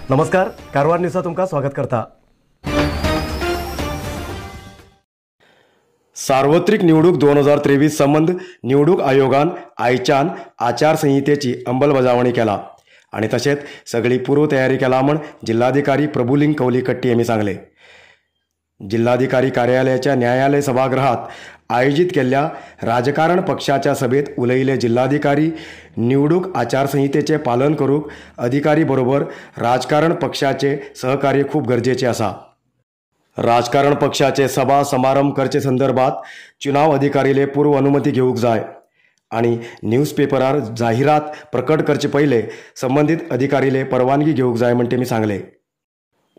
नमस्कार, कारवार न्यूजा तुमकां स्वागत करता। सार्वत्रिक निवडणूक 2023 संबंध निवडणूक आयोगान आयच्यान आचारसंहितेची अंमलबजावणी केला आणि तशेंच सगळी पूर्वतयारी केला म्हण जिल्हाधिकारी प्रभुलिंग कवलीकट्टी यांनी सांगले। जिल्हाधिकारी कार्यालयाच्या न्यायालय सभागृहात आयोजित केल्ल्या राजकारण पक्षाच्या सभेत उलयिल्ले जिल्हाधिकारी निवडणूक आचारसंहितेचे पालन करूंक अधिकारी बरोबर राजकारण पक्षाचे सहकार्य खूब गरजेचे आसा। राजकारण पक्षाचे सभा समारंभ करचे संदर्भात चुनाव अधिकारीले पूर्व अनुमती घेवंक जाय आणि न्यूजपेपरार जाहिरात प्रकट करचे पहिले संबंधित अधिकारीले परवानगी घेवंक जाय म्हण तेमी सांगले।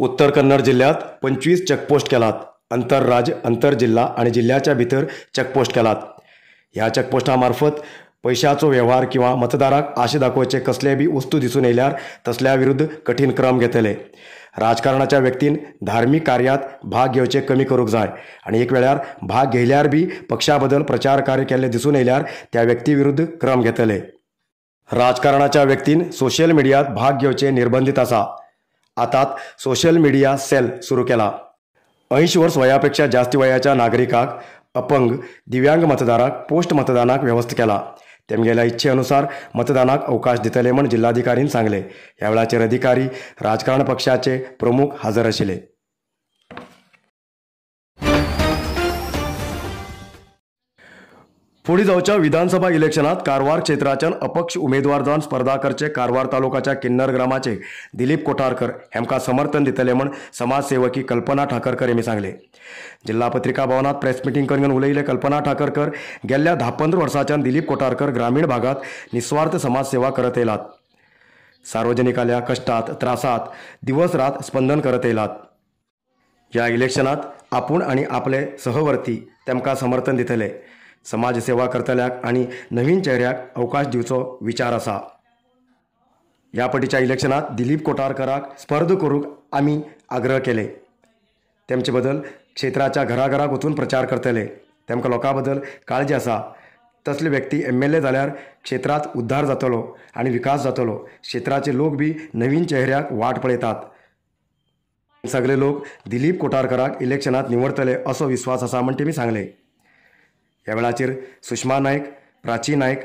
उत्तर कन्नड जिल्ह्यात 25 चेकपोस्ट केलात। आंतरराज्य, आंतरजिल्हा आणि जिल्ह्याच्या भितर चेकपोस्ट केलात। ह्या चेकपोस्टा मार्फत पैशाचो व्यवहार किंवा मतदाराक आशे दाखोवचे कसले बी वस्तू दिसून येयल्यार तसल्या विरुद्ध कठीण क्रम घेतले। राजकारणाच्या व्यक्तीन धार्मिक कार्यात भाग घेवचे कमी करूंक जाय आणि एक वेळार भाग घेयल्यार बी पक्षा बदल प्रचार कार्य केल्ले दिसून येयल्यार त्या व्यक्ती विरुद्ध क्रम घेतले। राजकारणाच्या व्यक्तीन सोशल मिडियात भाग घेवचे निर्बंधित आसा। आतात सोशल मीडिया सेल सुरू केला। 80 वर्ष वयापेक्षा जास्त वयाच्या नागरिकाक, अपंग, दिव्यांग मतदाराक पोस्ट मतदानाक व्यवस्था केला। तेमगेल्या इच्छेनुसार मतदानाक अवकाश दितले म्हण जिल्हाधिकारीन सांगले। ह्या वेळाचेर अधिकारी, राजकारण पक्षाचे प्रमुख हजर आशिल्ले। फुडें जावच्या विधानसभा इलेक्शनात कारवार क्षेत्राच्यान अपक्ष उमेदवार जावन स्पर्धा करचे कारवार तालुकाच्या किन्नर ग्रामाचे दिलीप कोठारकर हेमकां समर्थन दितले म्हण समाजसेवकी कल्पना ठाकरकर यांनी सांगले। जिल्हा पत्रिका भवनात प्रेस मिटींग करून उलयिल्ले कल्पना ठाकरकर गेल्ल्या 10-15 वर्सांच्यान दिलीप कोठारकर ग्रामीण भागात निस्वार्थ समाजसेवा करत येयलात। सार्वजनिकाल्या कष्टात त्रासात दिवस रात स्पंदन करत येयलात। ह्या इलेक्शनात आपूण आनी आपले सहवर्ती तेमकां समर्थन दितले। समाजसेवा करतल्याक आणि नवीन चेहऱ्याक अवकाश दिवचो विचार आसा। ह्या पटीच्या इलेक्शनात दिलीप कोठारकराक स्पर्ध करूंक आमी आग्रह केले। तेमचे बदल क्षेत्राच्या घराघराक वचून प्रचार करतले। तेमकां लोकां बद्दल काळजी आसा। तसले व्यक्ती MLA जाल्यार क्षेत्रांत उद्धार जातलो आनी विकास जातलो। क्षेत्राचे लोक बी नवीन चेहऱ्याक वाट पळयतात। सगळे लोक दिलीप कोठारकराक इलेक्शनात निवडतले असो विश्वास आसा म्हण तेमी सांगले। ह्या वेळाचेर सुषमा नायक, प्राची नायक,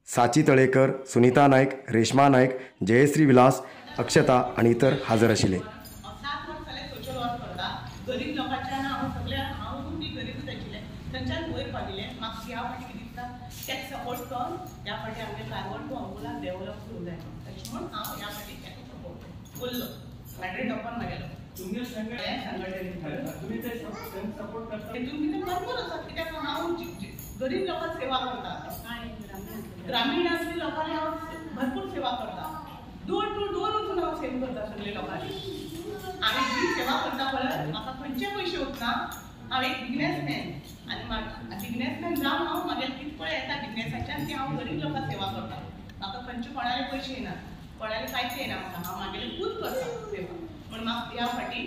साची तळेकर, सुनीता नायक, रेश्मा नायक, जयश्री विलास, अक्षता आनी इतर हजर आशिल्ले। 7 वर्स जाले सोशल वर्क करता। गरीब लोकांच्यान हांव सगळ्या हांव बी गरीबूच आशिल्लें थंयच्यान वयर पाविल्लें। म्हाका ह्या फावटी कितें दिसता तेका सपोर्ट करून ह्या फावटी आमगे कारवार टू अंकोला डेवलप करूंक जाय तशें म्हूण हांव ह्या फावटी तेका सपोर्ट उरलो 100 ओपन म्हागेलो तितून भितर भरपूर आसा कित्याक हांव गरीब लोकांक सेवा करता, ग्रामीणांतल्या लोकांनी हांव भरपूर सेवा करता। डोर टू डोर वचून हांव सेवा करता सगळे लोकांनी। आनी जी सेवा करता पळय म्हाका खंयचे पयशे वचना। हांव एक बिजनेसमॅन आनी बिजनेसमॅन जावन हांव म्हागेलें कितें पळय येता बिजनेसाच्यान ती हांव गरीब लोकांक सेवा करता। म्हाका खंयचे कोणाले पयशे येना, कोणाले कांयच येना म्हाका। हांव म्हागेलें खूब करता सेवा म्हण म्हाका ह्या फावटी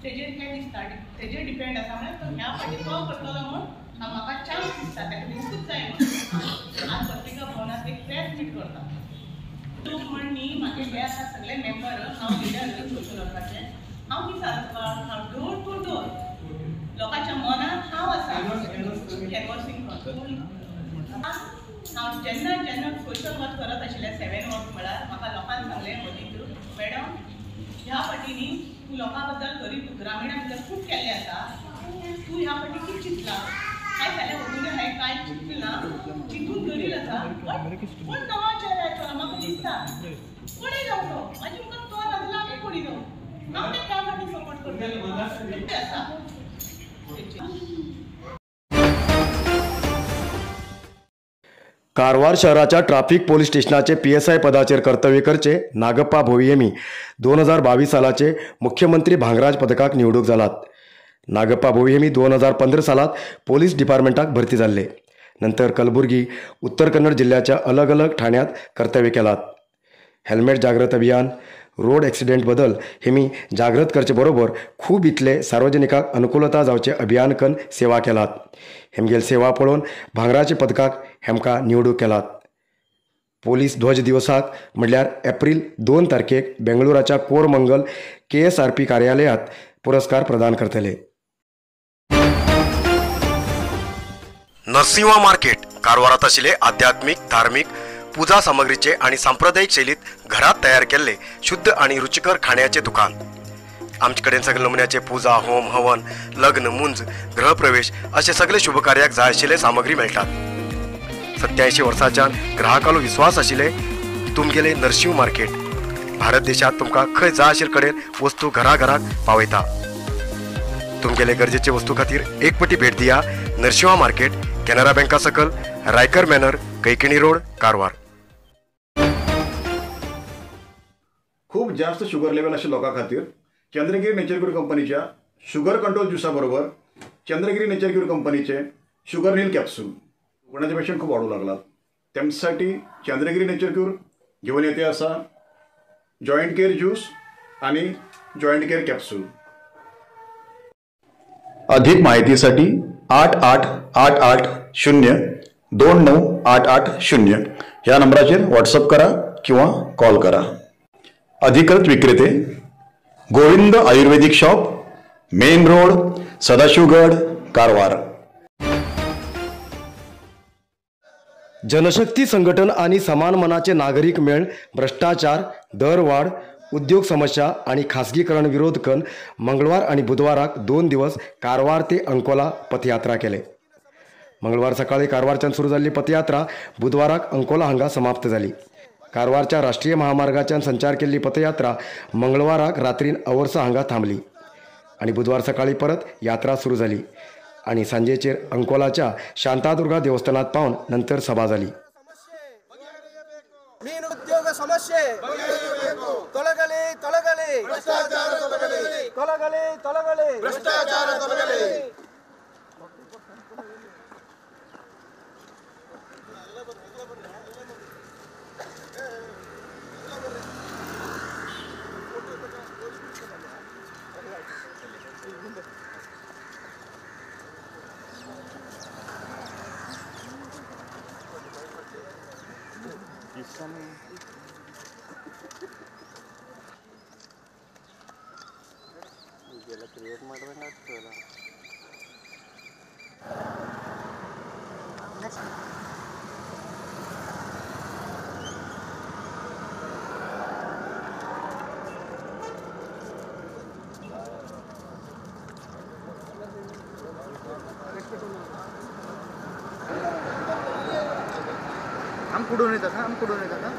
तेजेर हें दिसता, तेजेर डिपेंड आसा म्हळ्यार तो ह्या फावटी तो करतलो म्हूण म्हाका चान्स दिसता, ताका दिवंकूच जाय म्हूण आज पत्रिका भवनात एक प्रेस मीट करता। लोक म्हण न्ही म्हागे हे आसा सगळे मेंबर, हांव लिडर सोशल वर्काचे। हांव कितें सांगता, हांव डोर टू डोर लोकांच्या मनांत हांव आसा कॅनवसिंग करून। हांव जेन्ना जेन्ना सोशल वर्क करत आशिल्लें 7 वर्स म्हळ्यार म्हाका लोकांक सांगलें मदीं, मॅडम ह्या फावटी तूं लोकां बद्दल गरीब ग्रामिणा भितर खूब केल्लें आसा, तूं ह्या फावटी कितें चिंतलां काय जालें अजूनय हांवें कांय चिंतलें ना, चिंतून गरीब आसा बट कोण नवो चेहरो येतलो म्हाका दिसता कोणूय जावं तो म्हाजे मुखार तो नासलो आनी कोणी जावं हांव तेका ह्या फावटी सपोर्ट करतलें आसा। कारवार शहराच्या ट्राफिक पोलीस स्टेशनाचे PSI पदाचेर कर्तव्य करचे नागप्पा भोवियेमी 2022 सालाचे मुख्यमंत्री भांगराज पदकाक निवडूक जालात। नागप्पा भोवियेमी 2015 सालात पोलीस डिपार्टमेंटाक भरती जाल्ले। नंतर कलबुर्गी, उत्तर कन्नड जिल्ह्याच्या अलग अलग ठाण्यात कर्तव्य केलात। हेल्मेट जागृत अभियान, रोड एक्सिडेंट बदल हेमी जागृत करचे बरोबर खूब इतले सार्वजनिकाक अनुकूलता जावचे अभियान कन सेवा केलात। हेमगेल सेवा पळोवन भांगराचे पदकाक हेमकां निवडूक केलात। पोलीस ध्वज दिवसाक म्हणल्यार एप्रील 2 तारखेक बेंगळुराच्या कोरमंगल KSRP कार्यालयात पुरस्कार प्रदान करतले. नरसिंहा मार्केट कारवारात आशिल्ले आध्यात्मिक, धार्मिक पूजा सामग्रीचे आणि सांप्रदायिक शैलीत घरात तयार केल्ले शुद्ध आणि रुचिकर खाण्याचे दुकान. आमचे कडेन सगळे नमुन्याचे पूजा, होम, हवन, लग्न, मुंज, गृहप्रवेश असे सगळे शुभकार्याक जाय आशिल्ले सामग्री मेळटात. 87 वर्सांच्यान ग्राहकालो विश्वास आशिल्ले तुमगेले नरसिंह मार्केट भारत देशात तुमकां खंय जाय आशिल्ले कडेन वस्तू घराघराक पावयता. तुमगेले गरजेचे वस्तू खातीर एक पटी भेट दिया नरसिंहा मार्केट, केनरा बँका सकल, रायकर मॅनर, कैकिणी रोड, कारवार. खूप जास्त शुगर लेवल अशा लोकां खातीर चंद्रगिरी नेचर क्यूर कंपनीच्या शुगर कंट्रोल ज्युसा बरोबर चंद्रगिरी नेचर क्यूर कंपनीचे शुगर नील कॅप्सूल कोणाचे पेशंट खूप वाढू लागलात त्यांच्यासाठी चंद्रगिरी नेचर क्यूर घेऊन येते असा जॉईंट केअर ज्यूस आणि जॉईंट केअर कॅप्सूल. अधिक माहितीसाठी 8 8 8 8 0 2 9 8 8 0 ह्या नंबराचेर व्हॉट्सअप करा किंवा कॉल करा. अधिकृत विक्रेते Govind Ayurvedic shop, main road, Sadashivgad, Karwar. Janshakti संघटन आणि समान मनाचे नागरिक मेळ भ्रष्टाचार, दरवाढ, उद्योग समस्या आणि खासगीकरण विरोध कन मंगळवार आणि बुधवाराक 2 दिवस कारवार ते अंकोला पथयात्रा केले. मंगळवार सकाळी कारवारच्यान सुरू जाल्ली पथयात्रा बुधवाराक अंकोला हांगा समाप्त जाली. कारवारच्या राष्ट्रीय महामार्गाच्यान संचार केल्ली पथयात्रा मंगळवाराक रात्रीन अवर्सा हांगा थांबली आणि बुधवार सकाळी परत यात्रा सुरू जाली आणि सांजेचेर अंकोलाच्या शांतादुर्गा देवस्थानात पावन नंतर सभा जाली. ಮೀನು ಸಮಸ್ಯೆ ತೊಲಗಲಿ ತೊಲಗಲಿ ಭ್ರಷ್ಟಾಚಾರ ತೊಲಗಲಿ ತೊಲಗಲಿ ತೊಲಗಲಿ ಭ್ರಷ್ಟಾಚಾರ ತೊಲಗಲಿ. कुठून येतात हा कुठून येतात हा.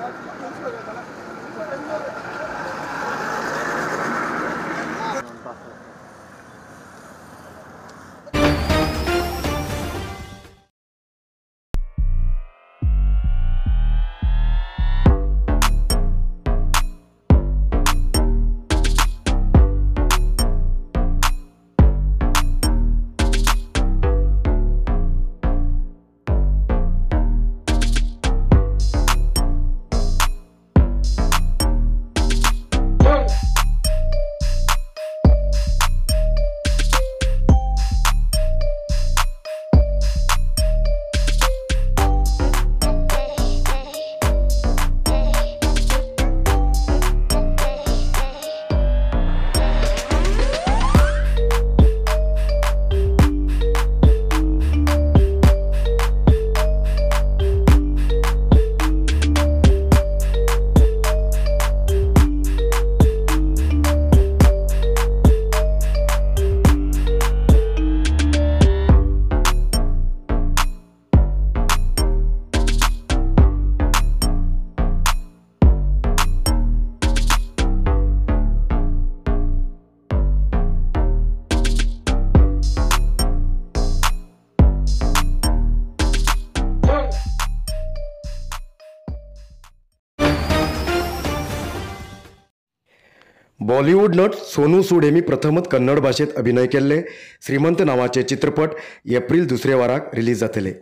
बॉलिवूड नट सोनू सूड हेमी प्रथमच कन्नड भाषेत अभिनय केल्ले श्रीमंत नावाचे चित्रपट एप्रिल दुसरे वाराक रिलीज जातले.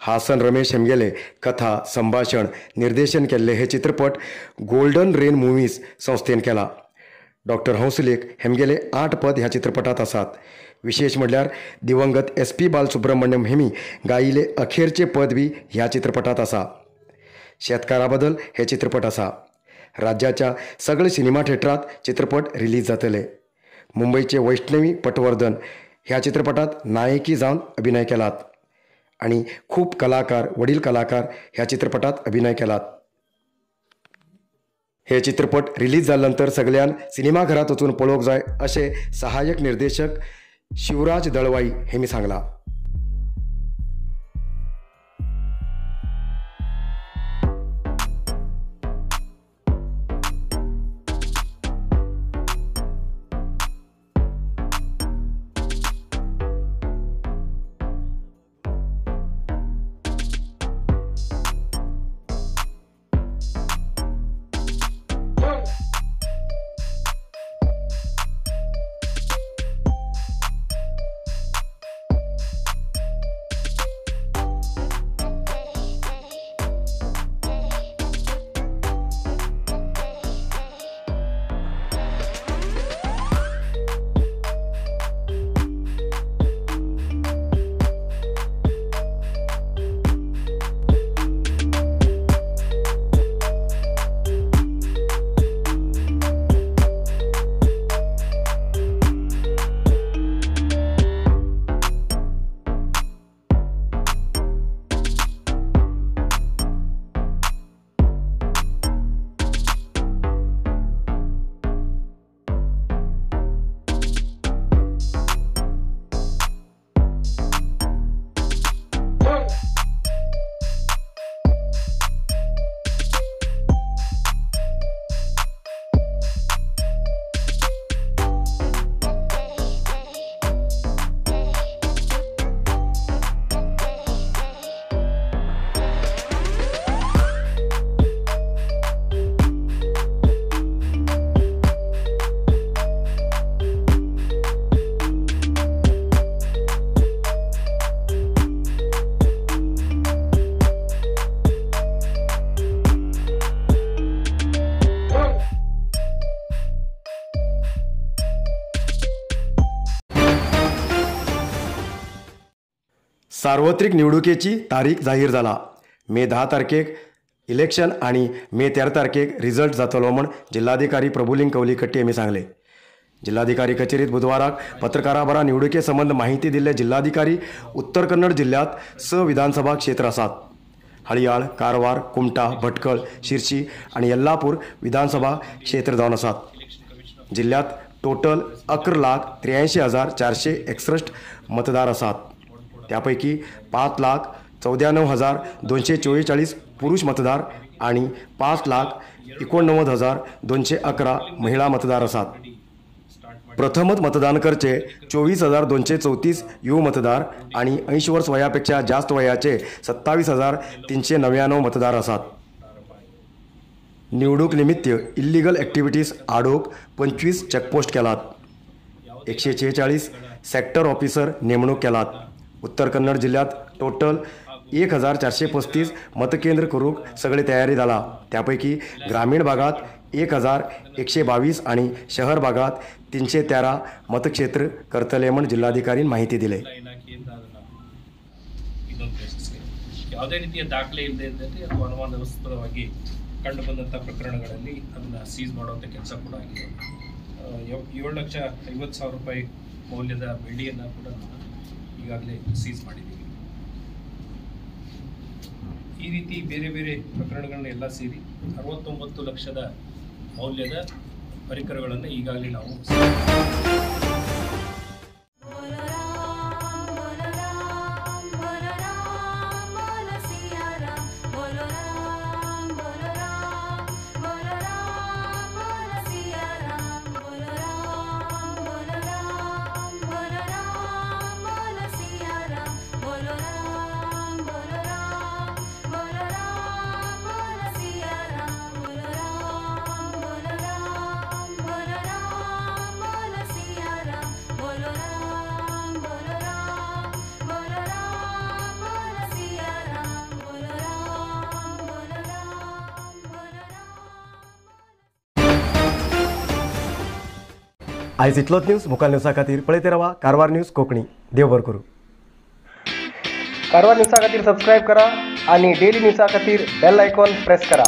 हासन रमेश हेमगेले कथा, संभाषण, निर्देशन केल्ले हे चित्रपट गोल्डन रेन मुवीज संस्थेन केला. डॉक्टर हंसलेख हेमगेले 8 पद ह्या चित्रपटात आसात. विशेष म्हणल्यार दिवंगत SP Balasubrahmanyam Hemi गायिले अखेरचे पद बी ह्या चित्रपटात आसा. शेतकारा बद्दल हे चित्रपट आसा. राज्याच्या सगळे सिनेमा थिएटरात चित्रपट रिलीज जातले. मुंबईचे वैष्णवी पटवर्धन ह्या चित्रपटात नायकी जावन अभिनय केलात आणि खूप कलाकार वडील कलाकार ह्या चित्रपटात अभिनय केलात. हे चित्रपट रिलीज जाल्यानंतर सगळ्यान सिनेमाघरात वचून पळोवंक जाय अशें सहाय्यक निर्देशक शिवराज दळवाई हे मी सांगला. सार्वत्रिक निवडणुकेची तारीख जाहीर जाला. मे 10 तारखेक इलेक्शन आणि मे 13 तारखेक रिझल्ट जातलो म्हण जिल्हाधिकारी प्रभुलिंग कवलीकट्टी यांनी सांगले. जिल्हाधिकारी कचेरीत बुधवाराक पत्रकारां बरा निवडणुके संबंद माहिती दिल्ले जिल्हाधिकारी उत्तर कन्नड जिल्ह्यात 6 विधानसभा क्षेत्र आसात. हळियाळ, कारवार, कुमटा, भटकळ, शिरशी आणि यल्लापूर विधानसभा क्षेत्र जावन आसात. जिल्ह्यात टोटल 11,83,461 मतदार आसात. त्यापैकी 5,94,244 पुरुष मतदार आणि 5,89,211 महिला मतदार आसात. प्रथमच मतदान करचे 24,234 युव मतदार आणि 80 वर्ष वयापेक्षा जास्त वयाचे 27,399 मतदार आसात. निवडणूक निमित्त इल्लीगल ॲक्टिव्हिटीज आडोवंक 25 चेकपोस्ट केलात. 146 सेक्टर ऑफिसर नेमणूक केलात. उत्तर कन्नड जिल्ह्यात टोटल 1,435 मतकेंद्र करूंक सगळी तयारी जाला. त्यापैकी ग्रामीण भागात 1,122 आणि शहर भागात 313 मतक्षेत्र करतले म्हण जिल्हाधिकारीन माहिती दिले. ಯಾವುದೇ ರೀತಿಯ ದಾಖಲೆ ಇಲ್ಲದೆ ಇದ್ದಲ್ಲಿ ಅಥವಾ ಅನುಮಾನಾಸ್ಪದವಾಗಿ ಕಂಡು ಬಂದಂಥ ಪ್ರಕರಣಗಳಲ್ಲಿ ಅದನ್ನು ಸೀಸ್ ಮಾಡುವಂಥ ಕೆಲಸ ಕೂಡ ಆಗಿದೆ. 7,50,000 ರೂಪಾಯಿ ಮೌಲ್ಯದ ಬೆಳ್ಳಿಯನ್ನು ಕೂಡ ನಾವು ಈಗಾಗಲೇ ಸೀಸ್ ಮಾಡಿದ್ದೀವಿ. ಈ ರೀತಿ ಬೇರೆ ಬೇರೆ ಪ್ರಕರಣಗಳನ್ನ ಎಲ್ಲ ಸೇರಿ 69 ಲಕ್ಷದ ಮೌಲ್ಯದ ಪರಿಕರಗಳನ್ನು ಈಗಾಗಲೇ ನಾವು आयज इतलोच न्यूज मुखार न्यूजा खातीर पळयत रावा कारवार न्यूज कोंकणी. देव बरो करूं. कारवार न्यूजा खातीर सबस्क्रायब करा आनी डेली न्यूजा खातीर बेल आयकॉन प्रेस करा.